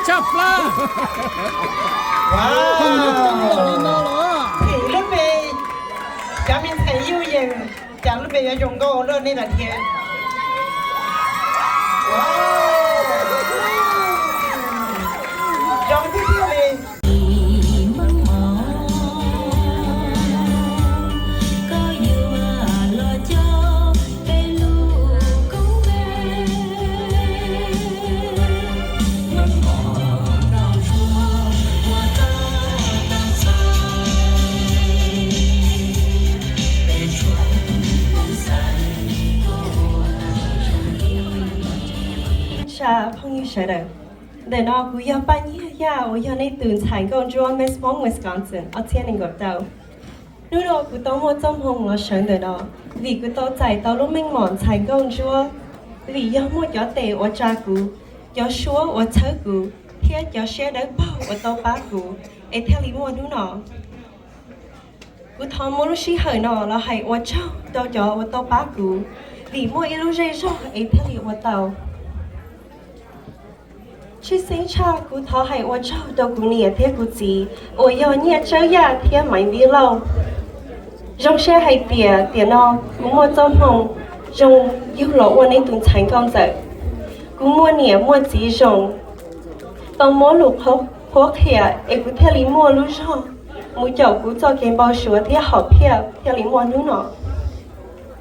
Tshaj plaws. Ces lub npe, cov me ntxhais Yuj Yees, cas lub npe yuav zoo nkauj ua luaj nej los thiab. Zoo tiag tiag li. Tsa phooj ywg sawv daws, ntawm no kuv yog Paj Nyiag Yaj uas yog nej tus ntxhais nkauj ntsuab Miss Hmoob Wisconsin ob txhiab nees nkaum rau. Hnub no kuv tau muaj txoj hmoo los sawv ntawm no, vim kuv tau txais tau lub meej mom ntxhais nkauj ntsuab, vim yog muaj cov tes uas tsa kuv, cov suab uas txhawb kuv, thiab cov siab dawb paug uas tau pab kuv, es thiaj li muaj hnub no. Kuv thov muab lub sij hawm no los hais ua tsaug rau cov uas tau pab kuv, vim muaj ib lub zej zog es thiaj li ua tau. Tshwj xeeb tshaj kuv thov hais ua tsaug rau kuv niam thiab kuv txiv uas yog Nyiaj Tsawb Yaj thiab Maiv Npib Lauj. Zoo siab hais tias tiam no kuv muaj txoj hmoo zoo yug los ua neb tus ntxhais nkauj ntxawm. Kuv muaj niam muaj txiv zoo, tau muab lus qhuab qhia es kuv thiaj li muaj lub zog mus caum kuv txoj kev npau suav thiab hom phiaj thiaj li muaj hnub no.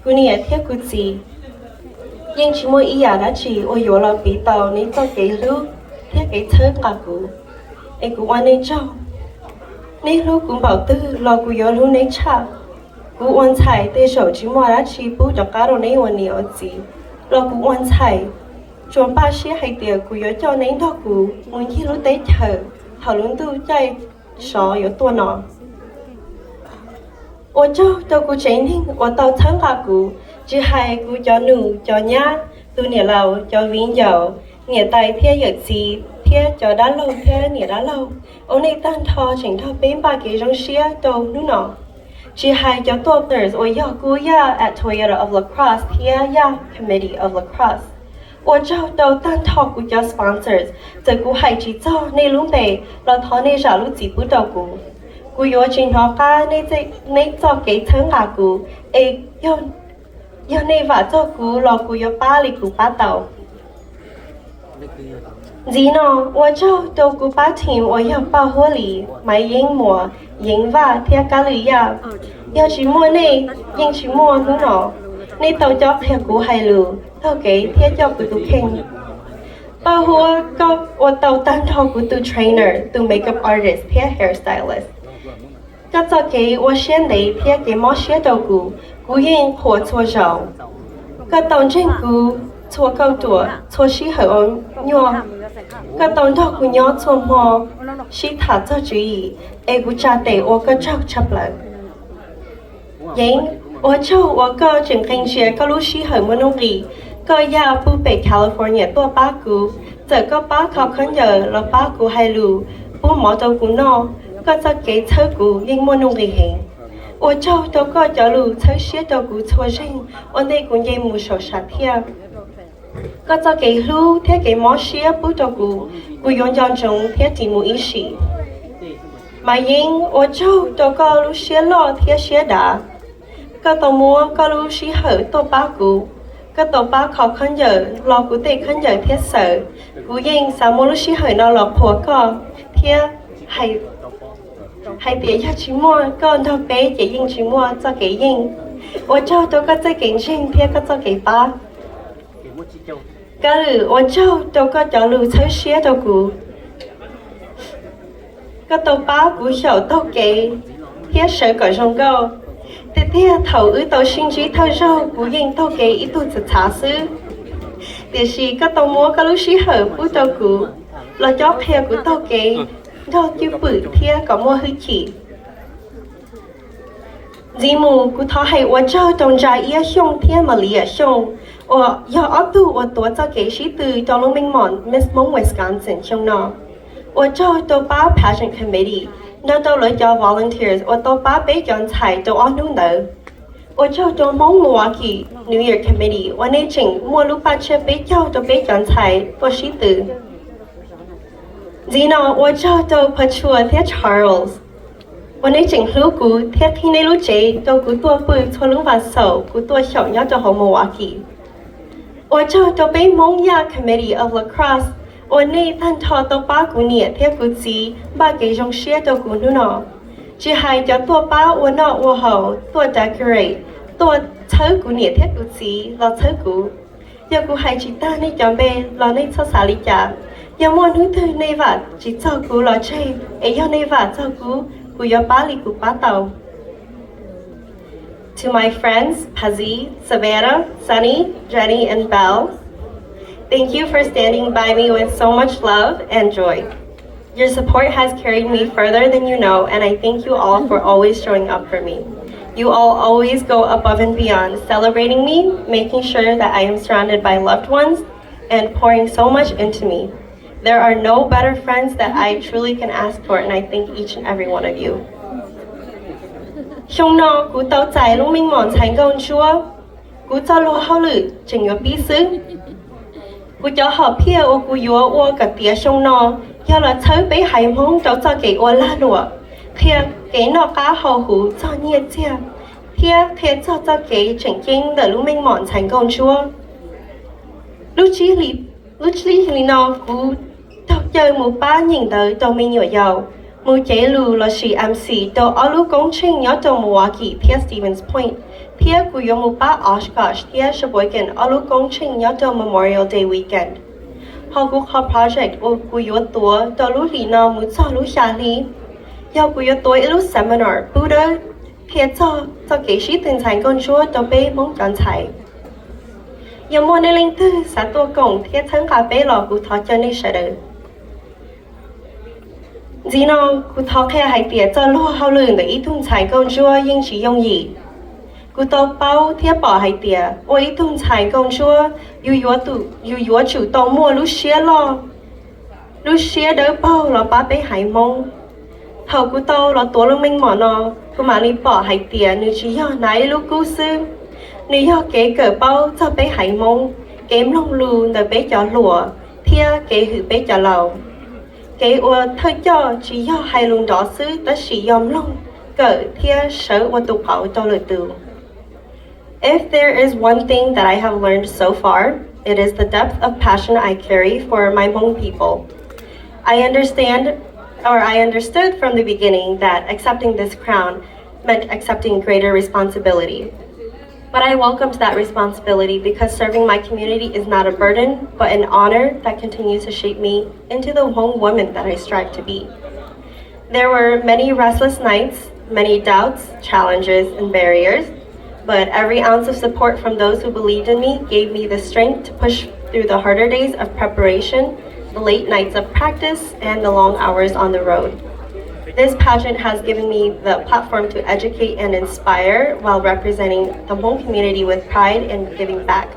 Kuv niam thiab kuv txiv yeej tsis muaj ib yam dab tsi uas yuav los piv tau neb txoj kev hlub thiab kev txhawb nqa kuv, es kuv ua nej tsaug. Neb hlub kuv npaum twg los kuv yuav hlub neb tshaj. Kuv ua ntxhais tej zaum tsis muaj dab tsi pub rov qab rau neb ua niam ua txiv, los kuv ua ntxhais tsuas npaj siab hais tias kuv yuav coj neb nrog kuv mus ncig lub teb chaws thaum lub ntuj caij sov yuav tuaj no. Ua tsaug rau kuv tsev neeg uas tau txhawb nqa kuv, tsis hais kuv cov nus cov nyab, tus niam laus cov viv ncaus, niam tais thiab yawm txiv thiab cov dab laug thiab niam dab laug, ua nej tag nrho tseem nrog peb npaj kev zoo siab rau hnub no. Tsis hais cov tuaj ters uas yog Kub Yaj at Toyota of La Crosse thiab Yaj Committee of La Crosse. Ua tsaug rau tag nrho kuv cov sponsors, txawm kuv hais tsis txog nej lub npe los thov nej zam lub txim pub rau kuv. Kuv yuav tsis hnov qab neb txoj kev txhawb nqa kuv, es yog nej vam txog kuv los kuv yuav pab li kuv pab tau. Ntxiv no, ua tsaug rau kuv pab team uas yog Paj Huab Lis, Maiv Yeeb Muas, Yeev Vaj thiab Kab Lwm Yaj. Yog tsis muaj nej, yeej tsis muaj hnub no. Nej tau cob qhia kuv hais lus, taug kev thiab coj kuv tus kheej. Paj Huab, koj ua tau tag nrho kuv tus trainer, tus makeup artist thiab hairstylist. Koj txoj kev ua siab ntev thiab kev mob siab rau kuv, kuv yeej qhuas txhua zaus. Koj tau ntseeg kuv txhua kauj ruam, txhua sij hawm ua nyuaj. Koj tau nrog kuv nyob txhua hmo, sib tham txog tswv yim, es kuv tsa tes ua koj tsaug tshaj plaws. Yeev, ua tsaug uas koj tseem nqee ntsia koj lub sij hawm muaj nuj nqis, koj yaj pug pem California tuaj pab kuv. Txawm koj pab kho khaub ncaws los pab kuv hais lus, pub mov rau kuv noj, koj txoj kev txhawb kuv yeej muaj nuj nqis heev. Ua tsaug rau koj cov lus txhawb siab rau kuv txhua zeeg ua ntej kuv nce mus saum sam thiaj. Koj txoj kev hlub thiab kev mob siab pub rau kuv, kuv yuav nco ntsoov thiab ris mus ib sim. Maiv Yeeb, ua tsaug rau koj lub siab loj thiab siab dav. Koj tau muab koj lub sij hawm tuaj pab kuv. Koj tau pab kho khaub ncaws los kuv tej khaub ncaws thiab xaws. Kuv yeej xav muab lub sij hawm no los qhuas koj thiab hais tias yog tsis muaj koj nrog peb ces yeej tsis muaj txoj kev yeej. Ua tsaug rau koj txoj kev ntseeg thiab koj txoj kev pab. Kab Lwm, ua tsaug rau koj cov lus txhawb siab rau kuv. Koj tau pab kuv xyaum taug kev thiab sawv kom zoo nkauj. Tiag tiag thaum wb tau sib ntsib thawj zaug kuv yeej taug kev ib tug txhav txhav xwb, tiam sis koj tau muab koj lub sij hawm pub rau kuv los cob qhia kuv taug kev nrog cwj pwm thiab kom muaj hwj chim. Ntxiv mus kuv thov hais ua tsaug rau Ntsa Iab Xyooj thiab Malia Xyooj uas yog ob tug uas tuav txoj kev sib tw rau lub meej mom Miss Hmoob Wisconsin xyoo no. Ua tsaug rau pab pageant committee nrog rau lawv cov volunteers uas tau pab peb cov ntxhais rau ob hnub ntawd. Ua tsaug rau Hmoob Milwaukee New Year Committee uas nej tseem muaj lub paj tsiab peb caug rau peb cov ntxhais tuaj sib tw. Ntxiv no ua tsaug rau Phav Tshuas thiab Charles uas nej tseem hlub kuv thiab qhib nej lub tsev rau kuv tuaj pw txhua lub vas xaum kuv tuaj xyaum nyob rau hauv Milwaukee. Ua tsaug rau peb Hmoob Yaj Committee of Lacrosse uas nej tag nrho tau pab kuv niam thiab kuv txiv npaj kev zoo siab rau kuv hnub no. Tsis hais cov tuaj pab ua noj ua haus, tuaj decorate, tuaj txhawb kuv niam thiab kuv txiv los txhawb kuv. Yog kuv hais tsis tag nej cov npe los nej txhob xav li cas. Yog muaj hnub twg nej vam tsis txog kuv los tseg, es yog nej vam txog kuv, kuv yuav pab li kuv pab tau. To my friends, Pazee, Savannah, Sunny, Jenny, and Belle, thank you for standing by me with so much love and joy. Your support has carried me further than you know, and I thank you all for always showing up for me. You all always go above and beyond, celebrating me, making sure that I am surrounded by loved ones, and pouring so much into me. There are no better friends that I truly can ask for, and I thank each and every one of you. Xyoo no kuv tau txais lub meej mom ntxhais nkauj ntsuab, kuv txoj luag hauj lwm tseem yuav pib xwb. Kuv cov hom phiaj uas kuv yuav ua kom tiav xyoo no yog los txhawb peb haiv Hmoob rau txoj kev ua lag luam, qhia kev noj qab haus huv txog nyiaj txiag, thiab qhia txog txoj kev tseem ceeb ntawm lub meej mom ntxhais nkauj ntsuab. Lub tsib hlis no kuv raug caw mus pab nyeem ntawv rau me nyuam yaus, mus cev lus lossis M C rau ob lub koob tsheej nyob rau Milwaukee thiab Stevens Point, thiab kuv yuav mus pab Oshkosh thiab Sheboygan ob lub koob tsheej nyob rau Memorial Day weekend. Ho kuv qhov project uas kuv yuav tuav rau lub hlis no mus txog lub xya hli, yog kuv yuav tuav ib lub seminar pub dawb qhia txog txoj kev sib tw ntxhais nkauj ntsuab rau peb Hmoob cov ntxhais. Yog muaj nej leej twg xav tuaj koom thiab txhawb nqa peb los kuv thov caw nej sawv daws. Ntxiv no, kuv thov qhia hais tias txoj luag hauj lwm ntawm ib tug ntxhais nkauj ntsuab yeej tsis yooj yim. Kuv tau paub thiab pom hais tias ua ib tug ntxhais nkauj ntsuab, yus yuav tsum tau muaj lub siab loj, lub siab dawb paug los pab peb haiv Hmoob. Thaum kuv tau los tuav lub meej mom no, kuv mam li pom hais tias nws tsis yog hnav ib lub kub xwb, nws yog kev kawm paub txog peb haiv Hmoob, kev mloog lus ntawm peb cov hluas, thiab kev hwm peb cov laus. Kev ua thawj coj tsis yog hais lus nrov xwb tab sis yog mloog, kawm thiab sawv ua tus qauv rau lwm tus. If there is one thing that I have learned so far, it is the depth of passion I carry for my Hmong people. I understand, or I understood from the beginning that accepting this crown meant accepting greater responsibility. But I welcomed that responsibility because serving my community is not a burden, but an honor that continues to shape me into the Hmong woman that I strive to be. There were many restless nights, many doubts, challenges, and barriers, but every ounce of support from those who believed in me gave me the strength to push through the harder days of preparation, the late nights of practice, and the long hours on the road. This pageant has given me the platform to educate and inspire while representing the Hmong community with pride and giving back.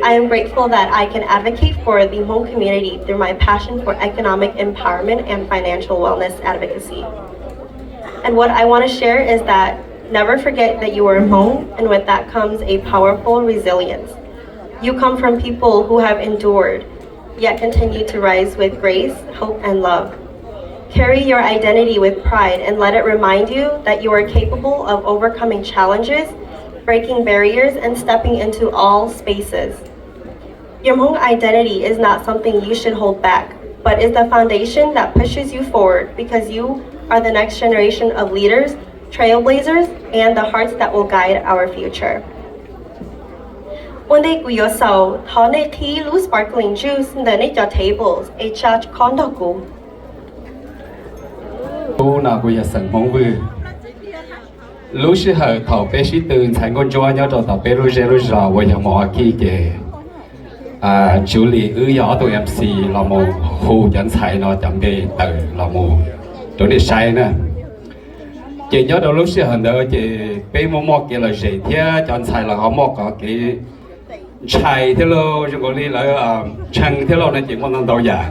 I am grateful that I can advocate for the Hmong community through my passion for economic empowerment and financial wellness advocacy. And what I want to share is that never forget that you are Hmong, and with that comes a powerful resilience. You come from people who have endured, yet continue to rise with grace, hope, and love. Carry your identity with pride and let it remind you that you are capable of overcoming challenges, breaking barriers, and stepping into all spaces. Your Hmong identity is not something you should hold back, but is the foundation that pushes you forward because you are the next generation of leaders, trailblazers, and the hearts that will guide our future. Ua ntej kuv yuav xaus, thov nej qhib lub sparkling juice ntawm nej cov tables es tsa khob nrog kuv. Kuv no kuv yog xeem Hmoob Vwj. Lub sij hawm thaum peb sib tw ntxhais nkauj ntsuab nyob rau tom peb lub zej lub zos uas yog Milwaukee ces Julie wb yog ob tug M C los mus hu cov ntxhais no cov npe tawm los mus rau nej saib na. Ces nyob rau lub sij hawm ntawd ces peb muaj muaj kev lom zem thiab cov ntxhais los ho muaj qhov kev ntshai thiab lauj, zoo nkaus li lawv ntshee thiab lauj no ces muaj ntau ntau yam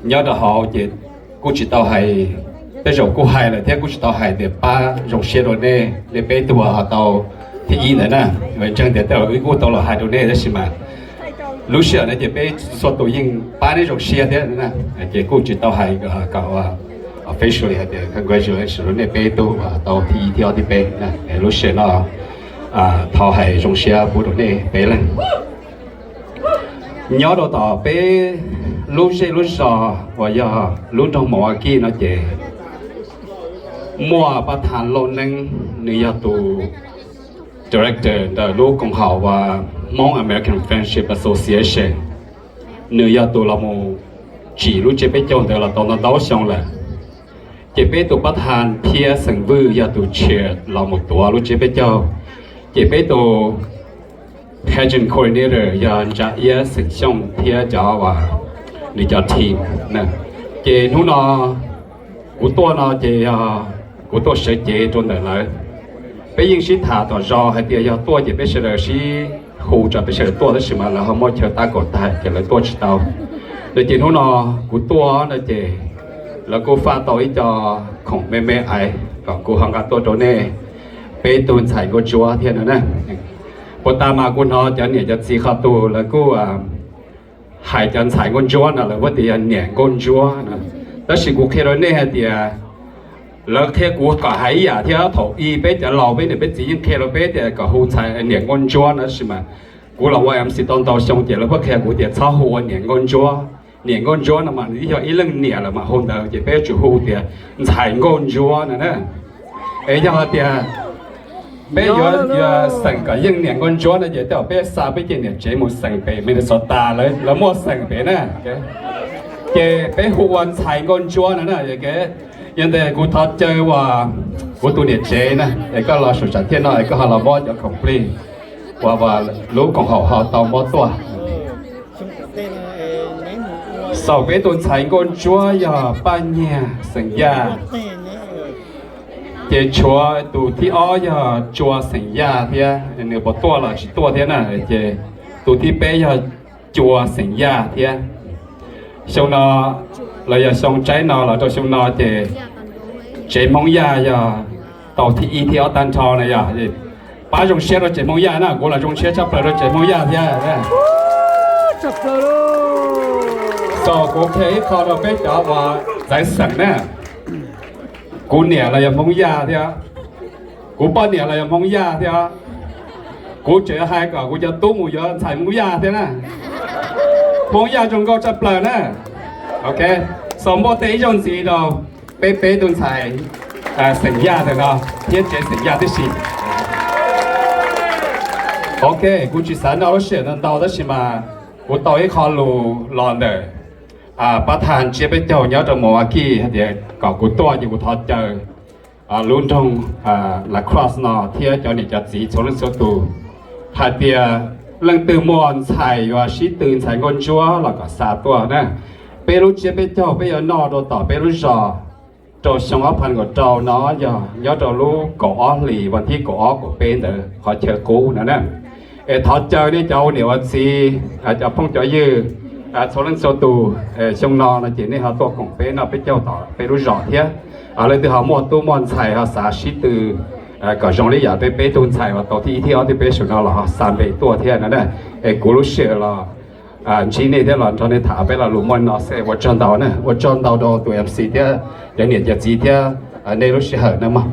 nyob rau hauv ces kuj tsis tau hais, tej zaum kuj hais lawm thiab kuj tsis tau hais tias pab zoo siab rau nej, nej peb tug ho tau thib ib ntawd na. Ntseeg tias tej zaum wb kuj tau los hais rau nej tab sis mas Lub sij hawm no ces peb txhua tus yeej pab neb zoo siab thiab, ces kuj tsis tau hais kom officially hais tias congratulations rau nej peb tug tau thib ib thib ob thib peb. Lub sij hawm no thov hais zoo siab pub rau nej peb leeg. Nyob rau tom peb lub zej lub zos uas yog lub nroog Milwaukee no ces muaj pab thas Lauj Neeb, nws yog tus director ntawm lub koom haum uas Hmong American Friendship Association. Nws yog tus los mus tsim lub tsiab peb caug ntawd los tau ntau ntau xyoo lawm. Ces peb tus pab thas thiab xeem Vwj yog tus chair los mus tuav lub tsiab peb caug. Ces peb tus pageant coordinator yog Ntsa Iab, xeem Xyooj thiab cov uas nws cov team. Ces hnub no kuv tuaj no ces yog kuv tuaj sawv cev rau ntawm lawv. Peb yeej sib tham tom zos hais tias yog tuaj ces peb sawv daws sib hu tso peb sawv daws tuaj, tab sis mas lawv ho muaj chaw tab kaum tag ces lawv tuaj tsis tau. No ces hnub no kuv tuaj no ces lawv kuj faj tau ib co khoom me me ais kom kuv ho nqa tuaj rau nej peb tug ntxhais nkauj ntsuab thiab no na. Puag ta mas kuv hnov cov niam cov txiv qhov twg lawv kuj hais cov ntxhais nkauj ntsuab no lawv hu tias yog niam nkauj ntsuab no. Tab sis kuv qhia rau nej hais tias lawv qhia kuv kom hais ib yam thiab, thaum ub peb cov laus peb niam peb txiv yeej qhia rau peb tias kom hu ntxhais niam nkauj ntsuab no, tab sis mas kuv los ua MC tau ntau xyoo ces lawv pheej qhia kuv tias txhob hu ua niam nkauj ntsuab. Niam nkauj ntsuab no mas nws twb yog ib leej niam lawm mas hu ntawd ces peb yuav tsum hu tias ntxhais nkauj ntsuab no na. Es yog hais tias peb yuav xeem kom yeej niam nkauj ntsuab no ces tej zaum peb xa peb cov niam tsev mus xeem pem Minnesota, lawv muaj xeem pem na. Ces peb hu ua ntxhais nkauj ntsuab no na. Yog ntawd kuv thov caw uas kuv tus niam tsev na es koj los saum tsam thiaj no es koj ho los muab cov khoom plig uas lub koom haum ho tau muab tuaj. Xaus peb tus ntxhais nkauj ntsuab yog Paj Nyiag xeem Yaj. Ces tshuav tus thib ob yog Tsua xeem Yaj thiab, nws puas tuaj los tsis tuaj thiab na. Ces tus thib peb yog Cua xeem Yaj thiab. Xyoo no los yog xyoo tsaib no los rau xyoo no ces tsev Hmoob Yaj yog tau thib ib thib ob tag nrho na yog. Pab zoo siab rau tsev Hmoob Yaj na, kuv los zoo siab tshaj plaws rau tsev Hmoob Yaj thiab. Txaus kuv qhia ib qho rau peb cov uas txawv xeem na. Kuv niam los yog Hmoob Yaj thiab, kuv poj niam los yog Hmoob Yaj thiab. Kuv tseem hais kom kuv cov tub mus yuav ntxhais Hmoob Yaj thiab na. Hmoob Yaj zoo nkauj tshaj plaws na. Ok, xaus npuaj tej ib zaug ntxiv rau peb peb tug ntxhais xeem Yaj ntawm no thiab tsev xeem Yaj tib si. Ok, kuv tsis xav noj lub sij hawm ntau ntau tab sis mas kuv tau ib qho lus los ntawm pab thas tsiab peb caug nyob rau Milwaukee hais tias kom kuv tuaj ces kuv thov caw lub nroog La Crosse no thiab cov niam cov txiv txhua leej txhua tus hais tias leej twg muaj ntxhais yuav sib tw ntxhais nkauj ntsuab los kom xa tuaj na. Peb lub tsiab peb caug peb yuav noj rau tom peb lub zos rau xyoo ob phav kaum rau no yog nyob rau lub kaum ob hlis vas thib kaum ob kaum peb ntawd qhov chaw qub no na. Es thov caw nej cov ua niam ua txiv, cov phooj cov ywg, txhua leej txhua tus, xyoo no no ces nej ho tuaj koom peb noj peb caug tom peb lub zos thiab. Leej twg ho muaj tub muaj ntxhais ho xav sib tw kom zoo li yam peb peb tug ntxhais uas tau thib ib thib ob thib peb saum no los ho xa npe tuaj thiab no na. Es kuv lub sij hawm los ntsib nej thiab los nrog nej tham peb lo lus muaj no xwb, ua tsaug ntau na, ua tsaug ntau rau tus MC thiab cov niam cov txiv thiab nej lub sij hawm no mog.